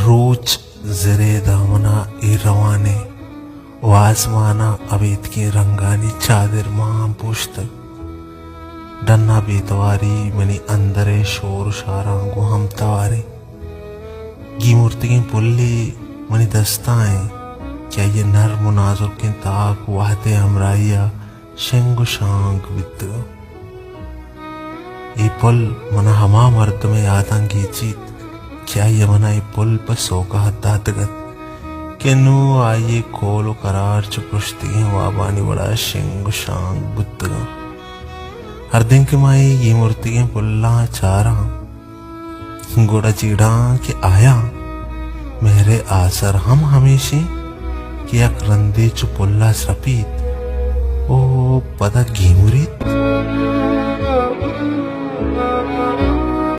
روچ زرے دامنا ایر روان اِنت ءُ آزمان ءَ ابیتکیں رنگانی چادر ماہاں پوشتگ۔ ڈن ءَ بے تواری منی اندر ءِ شور ءُ شاراں گوں ہم توار اِنت۔ گیمرتگیں پلے منی دستاں اِنت کہ آئی ءِ نرم ءُ نازرکیں تاک وہد ءِ ہمراہی ءَ شنگ ءُ شانگ بیتگ اَنت۔ اے پل من ءَ ہما مردم ءِ یاتاں گیجیت کہ آئی ءَ من ءَ اے پل پہ سوگات داتگ اَت کہ نوں آئی ءِ کول ءُ کرار چو پرشتگیں وابانی وڑا شنگ ءُ شانگ بوتگ اَنت۔ ہردیں کہ ما اے گیمرتگیں پلاں چاراں، گڑا جیڑاں کہ آیاں مہر ءِ آسر ہم ہمیش اِنت کہ یک رندے چو پل ءَ سرپیت ءُ پدا گیمریت۔